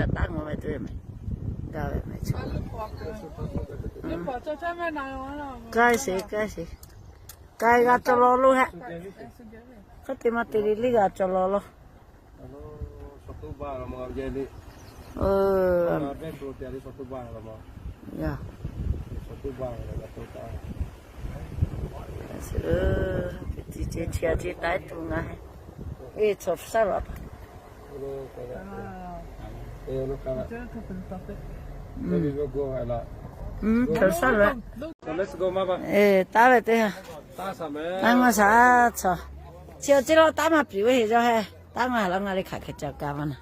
Taˇ ngawˬ ve teˇ mehˍ, gaˇ ve mehˍ chi. K'ai sheˍ, k'ai sheˍ. K'ai g'a cawˬ law lo hehˆ. Hk'e te maˇ te le le g'a cawˬ law lo. Chi chi chi taiˉ tuˬ ngaˬ he. Eˬ, chaw saˉ laꞈ. Chaw saˉ laꞈ. Eˬ, taˉ ve teˇ ha. Taˇ ngaˇ shaˍ chaw. Chi awˬ chi lo taˉ maˇ piˍ ve heˆ yawˇ he. Taˉ ngaˇ ha la ngaˇ le hk'aˬ hk'e ca ka maˇ na.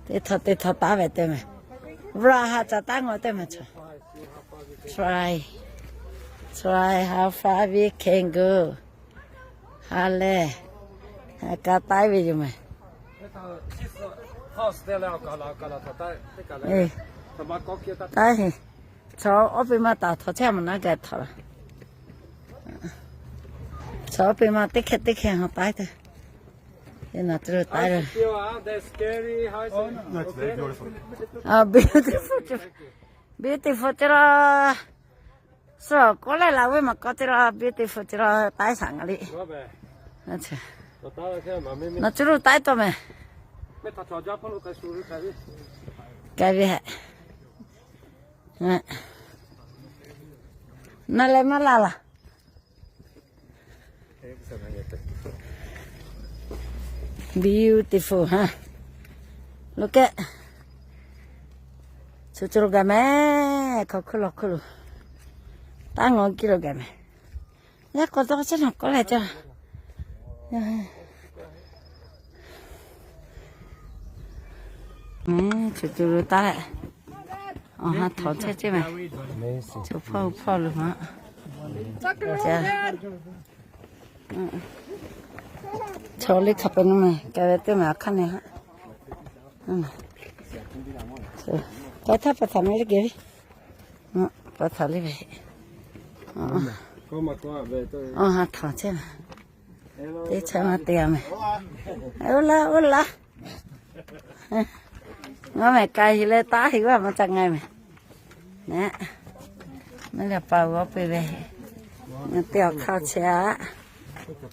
Teˇ htawˇ teˇ htawˇ taˉ ve teˇ mehˍ. Vraˍ ha ca taˉ ngaw teˇ mehˍ chaw. Try, try how far we can go. Ha lehˬ, ka taiˉ ve yoˬ mehˍ. Taiˉ heˆ. Chaw awˉ peˇ maˇ taˍ htawnˍ chehˇ maˬ naˉ gaˬ htawnˍ la. Chaw awˉ peˇ maˇ teˇ hkehˇ teˇ hkehˇ ha taiˉ te. Te naˬ tuˬ lo taiˉ ve. Beautiful, beautiful ce la. Suh k'oˆ leh la ve maˬ k'awꞈ ce la, beautiful ce la, taiˉ shaˍ ngaˬ le. Naˬ tuˬ lo taiˉ tawˆ mehˍ. K'ai ve hehꞈ. Naˬ leh maˇ la laˬ. Beautiful ha. Look at. Chu chu lo gaˬ mehˍ, hk'aw hkuˇ law hkuˇ lo. Taˇ ngawˬ kiˇ lo gaˬ mehˍ. Yaˇ k'awꞈ dawˇ chehˇ naˬ k'oˆ leh ca. Chu chu lo taˉ leh, awˬ ha htawnˍ chehˇ chehˇ mehˍ. Chu hpawˇ hpawˇ lo maˇ. Chaw liˇ hk'a peu naˬ mehˍ, k'ai ve teˇ mehˍ a hk'aˇ ne ha. K'ai htaˇ pa htaꞈ mehˍ le geh ve. Pa htaꞈ le ve. Awˬ ha htawnˍ chehˇ mehˍ. Teˇ chehˇ maˇ te a mehˍ. Oˇ laˇ, oˇ laˇ. Ngaˬ mehˍ k'ai heˍ leh taˉ heˍ g'aˇ maˇ ca ngaˬ mehˍ. Neˇ, naˬ leh pa g'awˇ peˇ ve. Ngaˬ te awˬ hk'aˇ chehˇ a.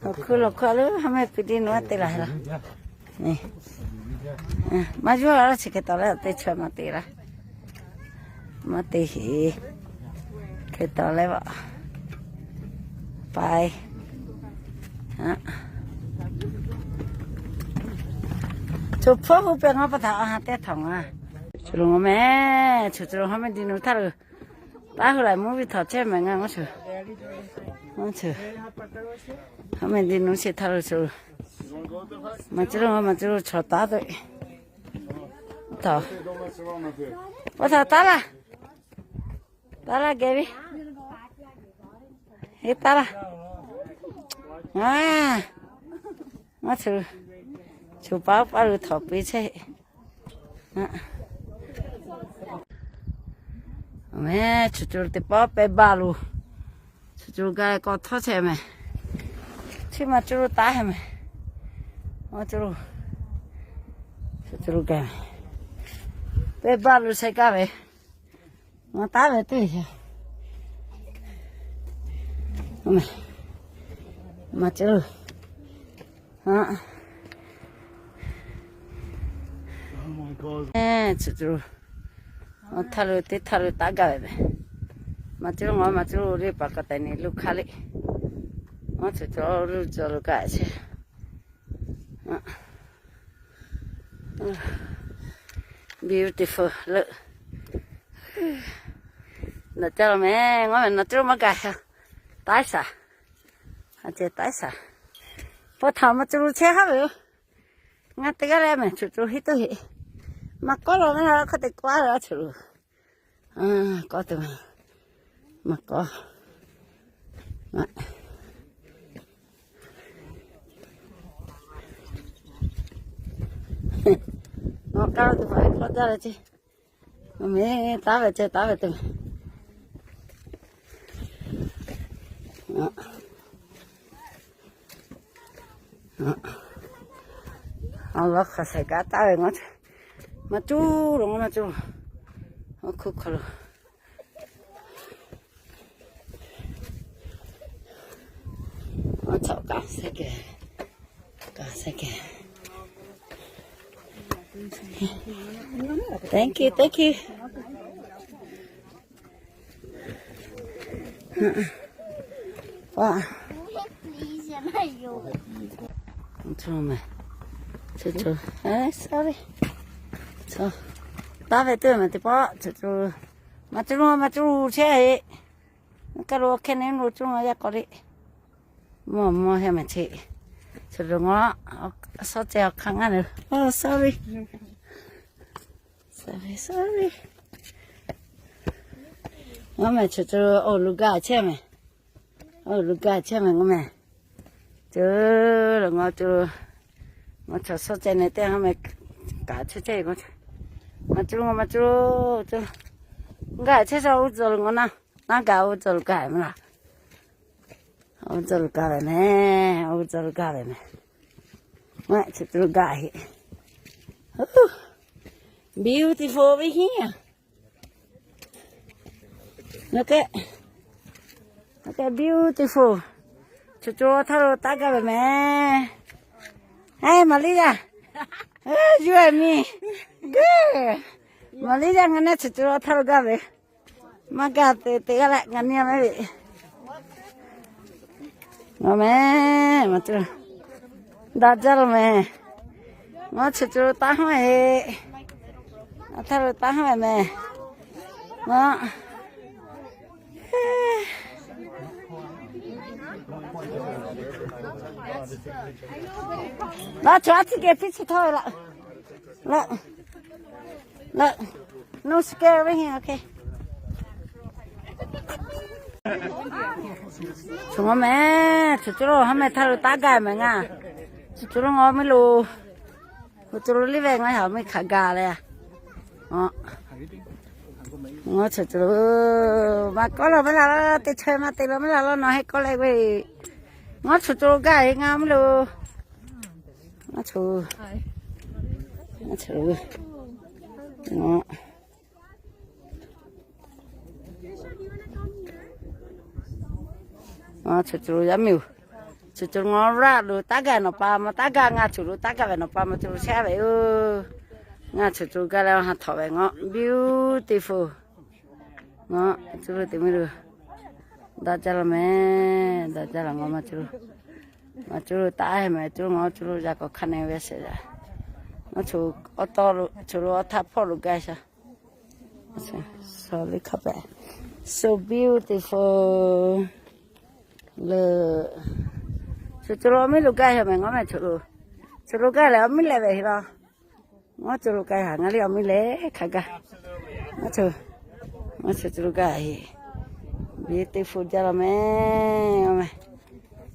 Awˬ hkuˇ lawˬ hkawˇ lo ha mehˍ piˇ diˇ nawˬ te laˬ heˍ laˬ. Maˇ yawˇ a laˇ chi hk'e taw leh teˇ chehˇ maˇ te laˇ. Maˇ te heˍ. Hk'e taw leh vaꞈ. Paiˉ. Chu hpawˇ hu pehꞈ ngaˬ pa htaꞈ awˬ ha teˇ htawnˍ ngaˬ. Chu lo ngaˬ mehˍ, chu chu lo ha mehˍ diˇ nawˬ htaˇ lo. Taˇ hu laiˬ mvuhˇ ve htawnˍ chehˇ mehˍ ngaˬ ngaˬ chu. Ngaˬ chu. Ha mehˍ diˇ nawˬ chi htaˇ lo chu. Maˬ chi lo ngaˬ maˬ chi lo chaw taˉ te. Taˍ. Pa htaꞈ taˉ laˇ. Taˉ laˇ geh ve. Heˇ taˉ laˇ. A, ngaˬ chu, chu paˉ paˉ lo htawnˍ piˇ chehˇ. Mehˍ, chu chu lo teˇ pawˆ pehˇ baˬ lo. Chu chu lo gaˬ k'awꞈ htawˇ chehˇ mehˍ. Chi maˬ chu lo taˉ heˍ mehˍ. Maˬ chu lo, chu chu lo gaˬ mehˍ. Pehˇ baˬ lo sheh gaˇ ve. Maˬ taˉ ve teˇ maˬ chu lo. Chu chu lo, htaˇ lo teˇ htaˇ lo taˉ gaˇ ve mehˍ. Maˬ chu lo ngaˬ maˬ chu lo le paˍ ka taiˍ ne lo hk'aˇ le. Maˬ chu chu lo cawˬ lo kaꞈ chehˇ. Beautiful leuˆ. Naˬ caˇ lo mehˍ, ngaˬ mehˍ naˬ caˇ lo maˇ gaˬ heˍ. Taiˉ shaˍ. A ceh taiˉ shaˍ. Pa htaꞈ maˬ caˇ lo chehˇ haˉ ve yoˬ. Ngaˬ teˇ g'aˇ leh mehˍ chu chu hiˉ tuˬ heˆ. Maˬ kawˆ lo mehˍ la hk'aˇ te k'awꞈ a la chu lo. Kawˆ tuˬ mehˍ. Maˬ kawˆ. Maˬ kawˆ tuˬ hk'aˬ hk'e k'awꞈ jaˇ leh ce. Mehˍ taˉ ve ce, taˉ ve te mehˍ. Awˬ lawn hk'aˬ shehˍ kaꞈ taˉ ve ngaˬ Maˇ cuˇ lo, maˇ cuˇ lo. Awˬ hkuˇ hk'aw lo. Awˬ chawꞈ kaꞈ sehˉ kehˬ, kaꞈ sehˉ kehˬ. Thank you, thank you. Sorry. Taˇ ve teˇ maˬ teˇ pawˆ, maˇ cuˇ lo, maˇ cuˇ lo chehˇ-e. Kaˇ lo hk'e ne lo cuˇ lo yaˇ k'aw le. Mawˬ mawˬ heh mehˍ che. Chi lo ngaˬ shawˉ ceh awˬ hk'aˇ ngaˇ le. Oh, sorry. Sorry, sorry. Ngaˬ mehˍ chi lo, oˇ lo gaˇ chehˇ mehˍ. Oˇ lo gaˇ chehˇ mehˍ ngaˬ mehˍ. Chi lo ngaˬ chi lo, ngaˬ chaw shawˉ ceh ne teˇ ha mehˍ kaꞈ chehˇ chehˇ. Maˇ cuˇ lo, maˇ cuˇ lo, gaˇ chehˇ sha oˇ tcuh lo ngaˬ naˇ, naˇ gaˬ oˇ tcuh lo gaˇ mehˍ laˇ. Oˇ tcuh lo gaˇ ve mehˍ, oˇ tcuh lo gaˇ ve mehˍ. Maˇ chi tcuh lo gaˇ heˆ. Beautiful over here. Look at, look at beautiful. Chi tcuh lo htaˇ lo taˇ gaˇ ve mehˍ. Hey, Malia. Hey, you and me. Good. Malia, ngaˬ neˇ chi tcuh lo htaˇ lo gaˇ ve. Maˇ gaˇ te te g'aˇ leh ngaˬ nyi-a mehˍ ve. Ngaˬ mehˍ, maˇ cuˇ lo. Daꞈ jaˇ lo mehˍ. Ngaˬ chi tcuh lo taˇ haˉ ve. Aˬ htaˇ lo taˇ haˉ ve mehˍ. Ngaˬ laˇ chaw aˉ htiˇ geh piˇ chi htawˇ ve laꞈ. Laꞈ, laꞈ, no scare over here, okay. Chaw ngaˬ mehˍ, chi tcuh lo haˉ mehˍ htaˇ lo taˇ gaˇ mehˍ ngaˬ. Chi tcuh lo ngaˬ miˇ lo, chi tcuh lo liˇ ve ngaˬ yaꞈ miˇ hk'aˬ gaˬ leh. Ngaˬ chi tcuh lo maˇ kawˆ la maˇ la laˇ, teˇ chaweh maˇ te la maˇ la laˇ, nawˬ heˆ kawˆ leh ve. Ngaˬ chi tcuh lo gaˇ ve ngaˬ miˇ lo. Ngaˬ chi, ngaˬ chi, ngaˬ, ngaˬ chi tcuh lo yaˇ miˇ-oˬ. Chi tcuh lo ngaˬ raˆ lo taˇ gaˇ ve nawˬ pa maˇ taˇ gaˇ, ngaˬ chi lo taˇ gaˇ ve nawˬ pa maˇ chi lo chehˇ ve yoˬ. Ngaˬ chi tcuh lo gaˇ leh ha htawꞈ ve ngaˬ beautiful. Ngaˬ chi lo te miˇ lo. Daꞈ jaˇ la mehˍ, daꞈ jaˇ la ngaˬ maˇ cuˇ lo. Maˇ cuˇ lo taˇ heh mehˍ, cuˇ lo ngaˬ cuˇ lo yaꞈ k'awꞈ hk'a ne ve sheˍ yaꞈ. Ngaˬ chi awˬ taw lo, chi lo awˬ htaˇ hpawˇ lo gaˇ sha. So beautiful. Leh, chi tcuh lo miˇ lo gaˇ heh mehˍ ngaˬ mehˍ chi lo. Chi lo gaˇ leh awˬ miˇ leh ve heˆ laˇ. Ngaˬ chi lo gaˇ haꞈ ngaˬ liˇ awˬ miˇ leh hk'a gaˇ. Ngaˬ chi, ngaˬ chi tcuh lo gaˇ heˆ. Beautiful jaˇ la mehˍ, mehˍ.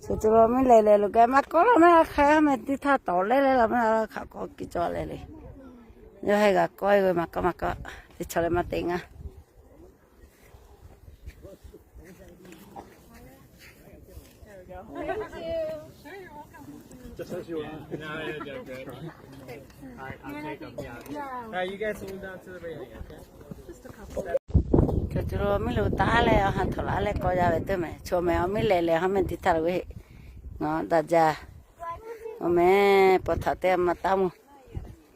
Chi tcuh lo miˇ leh leh lo gaˇ maˇ kawˆ la maˇ la hk'a mehˍ, teˇ htaˇ tawˍ leh leh la maˇ la hk'a k'awꞈ kiˇ cawˬ leh le. Yawˇ heh g'a kawˆ ve maˇ kawˆ maˇ kawˆ, teˇ chaw leh maˇ te ngaˇ. All right, you guys hold on to the railing, okay? Chi tcuh lo miˇ lo taˇ leh awˬ ha htawꞈ laˇ leh k'awꞈ yaˇ ve teˇ mehˍ. Chaw mehˍ awˬ miˇ leh leh haˉ mehˍ teˇ htaˇ lo ve heˆ. Ngaˬ daꞈ jaˇ. Awˬ mehˍ paw htaꞈ teˇ maˇ taˉ mvuh.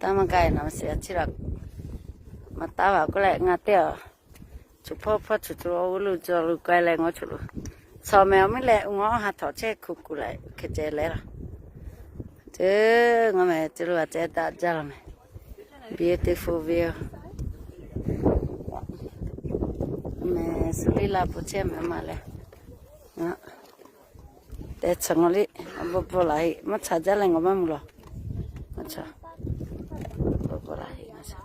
Taˇ maˇ gaˇ e naˍ ma se a ciˉ la. Maˇ taˉ vaˬ k'oˆ leh ngaˬ teˇ a. Chi hpawˇ hpawˇ chi tcuh lo lo cawˬ lo k'ai leh ngaˬ chi lo. Chaw mehˍ awˬ miˇ leh ngaˬ ha htawꞈ chehˇ hkuˬ kuˬ leh hk'e ceh leh laˇ. Chi ngaˬ mehˍ chi lo a ceh daꞈ jaˇ la mehˍ. Beautiful view. Mehˍ suh liˇ la pfuhˍ chehˇ mehˍ ma leh. Te chaw ngaˬ liˇ bvuhꞈ bvuhꞈ laˬ heˆ, maˇ chaꞈ jaˇ leh ngaˬ maˇ mvuh laˬ. Maˇ chaꞈ bvuhꞈ bvuhꞈ laˬ heˆ, maˇ chaꞈ.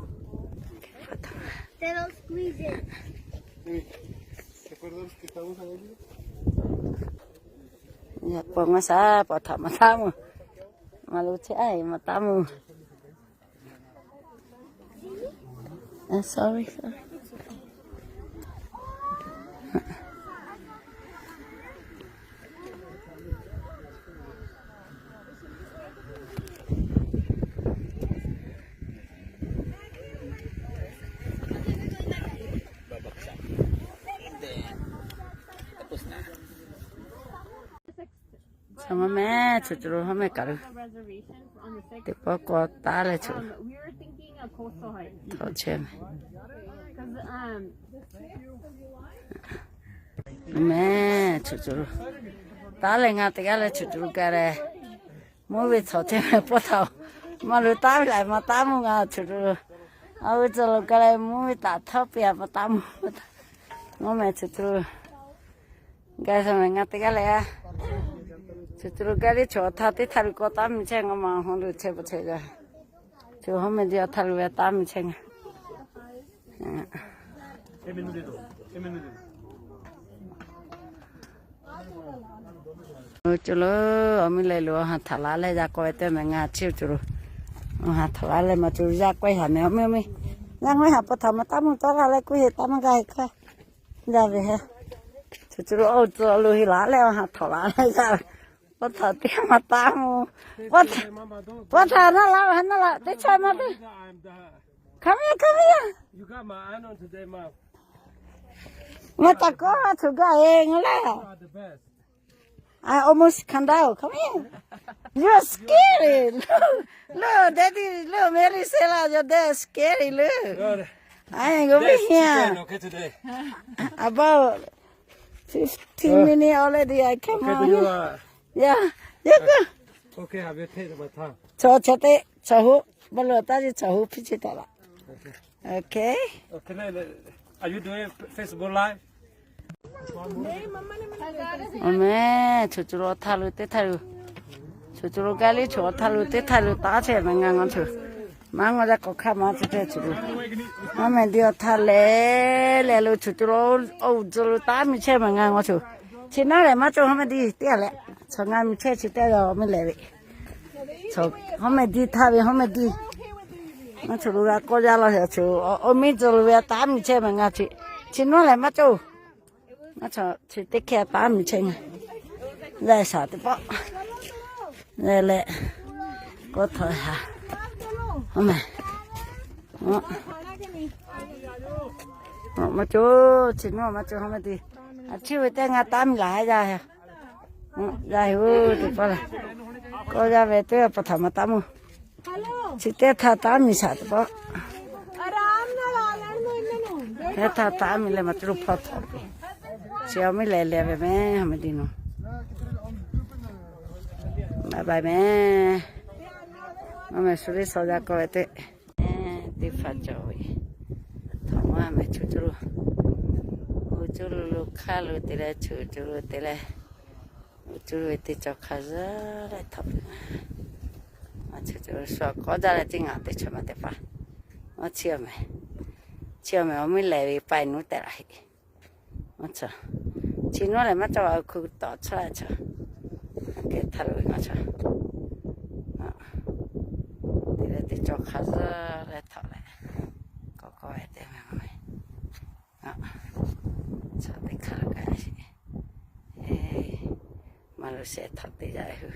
Yaꞈ k'aw ngaˬ shaˍ paw htaꞈ maˇ taˉ mvuh. Maˇ lo chehˇ a e maˇ taˉ mvuh. Sorry, sorry. Mehˉ, choˬ choˬ lo haˉ mehˉ kaꞈ lo. Teˇ pawˆ k'awꞈ taˉ leh choˬ. Htaꞈ chehˇ mehˉ. Mehˉ, choˬ choˬ lo taˉ leh ngaˬ teˇ g'aˇ leh choˬ choˬ lo gaˬ leh, mvuhˇ ve tcuh chehˇ mehˉ pawˆ htaꞈ. Maˇ lo taˉ ve laꞈ maˇ taˉ mvuhˇ ngaˬ choˬ choˬ lo. A ve tcuh lo gaˬ leh mvuhˇ ve taꞈ htawˇ piˇ a maˇ taˉ mvuhˇ. Mvuhˇ mehˉ choˬ choˬ lo gaˬ sa mehˉ ngaˬ teˇ g'aˇ leh a. Choˬ choˬ lo gaˬ leh choˬ htaˇ teˇ htaˇ lo k'awꞈ taˉ miˬ chehˇ ngaˬ ma hawˉ lo chehˇ pa chehˇ g'a. Choˬ hawˉ mehˉ di a htaˇ lo ve taˉ miˬ chehˇ ngaˬ. Choˬ lo, awˬ miˇ leh lo awˬ ha htaꞈ laˬ leh yaꞈ k'aw ve teˇ mehˉ ngaˬ chi choˬ lo. Awˬ ha htaꞈ laˬ leh maˇ choˬ yaꞈ k'aw haˍ mehˉ awˬ miˇ awˬ miˇ. Yaˇ ngawˇ haˍ pa htaꞈ maˇ taˉ mvuhˇ tawˇ g'a leh kuˇ heˆ taˇ maˇ g'a heˆ hk'aˇ. Yaˇ ve heˆ. Choˬ choˬ lo oˇ tcuh lo heˆ laˬ leh awˬ ha htaꞈ laˬ leh yaꞈ. Pawˇ htaꞈ teˇ maˇ taˉ mvuhˇ. Pawˇ htaꞈ, pawˇ htaꞈ naˇ la, naˇ la teˇ chaˇ maˇ teˇ. Come here, come here. Ngaˬ taˍ kawˇ tuˬ gaˬ e ngaˬ lehˬ. I almost come down. Come here. You're scary. Look, look, daddy, look, Mary say la, your dad is scary. Look. I ain't gonna be here. About fifteen minutes already. I come out here. Yeah, yeah, go. Chaw, chaw teˇ, chaw hu, ba lo taˇ ji chaw hu hpiˇ chi taˍ laˬ. Okay. Awˬ mehˉ, choˬ choˬ lo htaˇ lo teˇ htaˇ lo, choˬ choˬ lo gaˬ leh choˬ htaˇ lo teˇ htaˇ lo taˉ chehˇ mehˉ ngaˬ ngawˇ choˬ. Maˇ ngawˇ yaˇ k'awꞈ hk'aˇ maˇ chehˇ chehˇ choˬ lo. Mvuhˇ mehˉ di awˬ htaˇ lehˬ leh lo choˬ choˬ lo, oˇ tcuh lo taˉ miˬ chehˇ mehˉ ngaˬ ngawˇ choˬ. Chi naˉ lehˬ maˇ cawˬ hawˉ mehˉ di teˇ g'aˇ leh, chaw ngaˇ miˬ chehˇ chi teˇ g'aˇ awˬ miˇ lehˬ ve. Hawˉ mehˉ di htaˇ ve hawˉ mehˉ di. Ngaˬ choˬ lo g'a k'awˇ jaˇ law heꞈ choˬ, awˬ miˇ tcuh lo ve taˉ miˬ chehˇ mehˉ ngaˬ chi. Chi naˉ lehˬ maˇ cawˬ. Ngaˬ chi teˇ hkeh taˉ miˬ chehˇ ngaˬ. Yaˇ shaˍ teˇ pawˆ leh leh k'awˇ htawꞈ haˍ. Maˇ cawˬ, chi naˉ maˇ cawˬ hawˉ mehˉ di. A chi ve teˇ ngaˬ taˉ miˬ laˬ haˉ yaˇ. Yaˇ heˆ oˬ teˇ pawˆ leh, k'awˇ yaˇ ve teˇ pa htaꞈ maˇ taˉ mvuhˇ. Chi teˇ htaˇ taˉ miˬ shaˍ teˇ pawˆ. Teˇ htaˇ taˉ miˬ leh maˇ cawˬ lo hpawˇ htawꞈ ve. Chi awˬ miˇ lehˬ leh ve mehˉ hawˉ mehˉ di nawˬ. Bye bye mehˉ. Mvuhˇ mehˉ suh liˇ shaw yaˇ k'awˇ ve teˇ. Teˇ hpaˍ cawˬ ve. Htawꞈ maˇ mehˉ choˬ choˬ lo, oˇ choˬ lo lo hk'aˇ lo te leh choˬ choˬ lo te leh, oˇ choˬ lo ve teˇ cawˬ hk'a zuhˬ leh htawꞈ ve. Maˇ choˬ choˬ lo shu k'awˇ jaˇ leh teˇ ngaˬ teˇ chaw maˇ teˇ hpaˍ. Maˇ chi awˬ mehˉ, chi awˬ mehˉ awˬ miˇ lehˬ ve paiˍ nuˇ tehꞈ laˬ heˆ. Maˇ cawˬ. Chi naˉ lehˬ maˇ cawˬ, a hk'u tawꞈ chawˇ a cawˬ. Aꞈ kehˉ htaˇ lo ve maˇ cawˬ. Te leh teˇ cawˬ hk'a zuhˬ leh htawꞈ leh, k'awꞈ k'awꞈ ve teˇ mehˉ mawˬ ve. Chaw teˇ hk'aˇ lo kaꞈ sheˍ. Maˇ lo shehˍ htawꞈ te yaˇ hui.